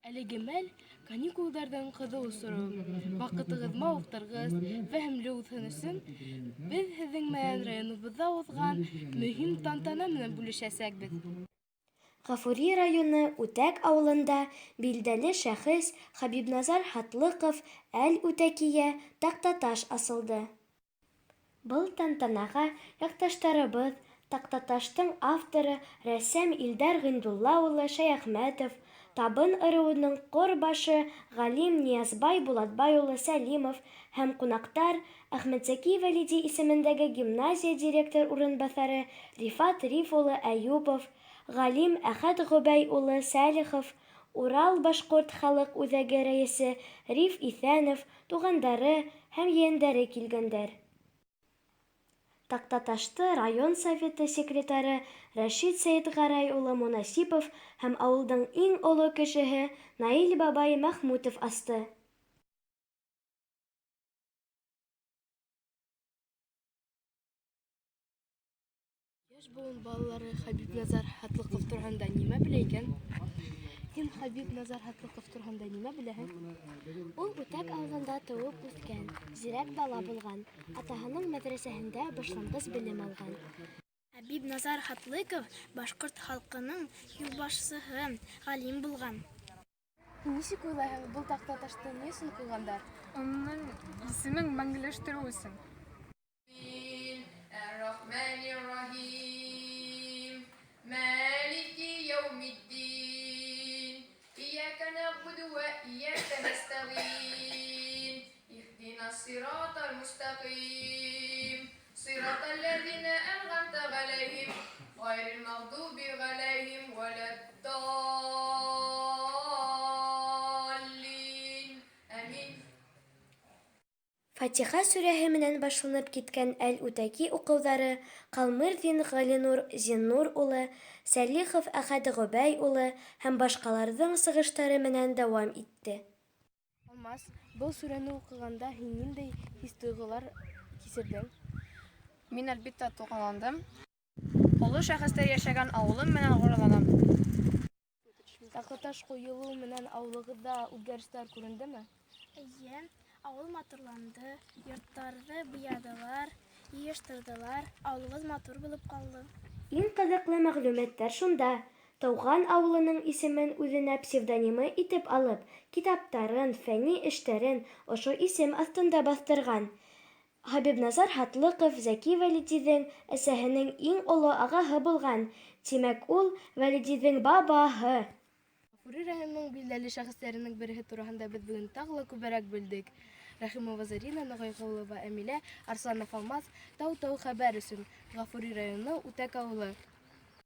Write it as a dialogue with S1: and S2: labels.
S1: Әлеге мәл каникулдарҙың ҡыҙыу осоро. Ваҡытығыҙ мауыҡтырғыс, фәһемле уҙһын өсөн беҙ һеҙҙең менән районыбыҙҙа уҙған мөһим тантана менән бүлешәсәкбеҙ.
S2: Ғафури районы Үтәк ауылында билдәле шәхес Хабибназар Һатлыҡов әл-Үтәкиә таҡтаташ асылды. Был тантанаға яҡташтарыбыҙ, таҡтаташтың авторы, рәссам Илдар Ғиндулла улы Шәйәхмәтов, Табын ырыуының ҡор башы, ғалим Ниязбай Булатбай улы Сәлимов һәм ҡунаҡтар, Әхмәтзәки Вәлиди исемендәге гимназия директор урынбаҫары Рифат Риф улы Әйүпов, ғалим Әхәт Ғөбәй улы Сәлихов, Урал башҡорт халыҡ үҙәге рәйесе Риф Иҫәнов, туғандары һәм ейәндәре килгәндәр. Таҡтаташты район Советы секретары Рәшит Сәйетғәрәй улы Монасипов һәм ауылдың иң оло кешеһе Наил бабай Мәхмүтов асты.
S1: Йәш быуын балалары Хәбибназар Һатлыҡов тураһында нимә белә икән? Һин Хәбибназар Һатлыҡов тураһында нимә беләһең?
S2: Ул Үтәк ауылында тыуып үҫкән, зирәк бала булған. Атаһының мәҙрәсәһендә башланғыс белем алған.
S3: Хәбибназар Һатлыков башҡорт халҡының юлбашсыһы, ғалим булған.
S1: Һин нисек уйлайһың, был таҡтаташты ни өсөн ҡуйғандар?
S4: Уның исемен мәңгеләштереү өсөн.
S5: الرحمن الرحيم مالك يوم الدين إياك نعبد وإياك نستعين اهدنا الصراط المستقيم صراط الذين أنعمت عليهم غير المغضوب عليهم ولا الضالين آمين.
S2: Фатиха сүрәһе менән башланып киткән Әл-Үтәки уҡыуҙары Ҡалмырҙин Ғәлинур Зиннур улы, Сәлихов Әхәт Ғөбәй улы һәм башҡаларҙың сығыштары менән дауам итте.
S1: Алмаз, был сүрәне уҡығанда һин ниндәй хис-тойғолар кисерҙең?
S4: Мин, әлбиттә, тулҡынландым. Оло шәхестәр йәшәгән ауылым менән ғорурланам.
S1: Таҡтаташ ҡуйылыу менән ауылығыҙҙа үҙгәрештәр күрендеме?
S3: Эйе, ауыл матурланды, йорттарҙы буядылар, йыйыштырҙылар, ауылыбыҙ матур булып ҡалды.
S2: Иң ҡыҙыҡлы мәғлүмәттәр шунда: тыуған ауылының исемен үҙенә псевдонимы итеп алып, китаптарын, фәнни эштәрен ошо исем аҫтында баҫтырған. Хабибназар Һатлыҡов Зәки Вәлидиҙең әсәһенең иң оло ағаһы булған, тимәк, ул Вәлидиҙең бабаһы.
S1: Ғафури районының билдәле шәхестәренең береһе тураһында беҙ бөгөн тағы ла күберәк белдек. Рәхимова Зарина, Ноғайғолова Әмилә, Арсланов Алмаз, Тау-Тау хәбәр өсөн. Ғафури районы, Үтәк ауылы.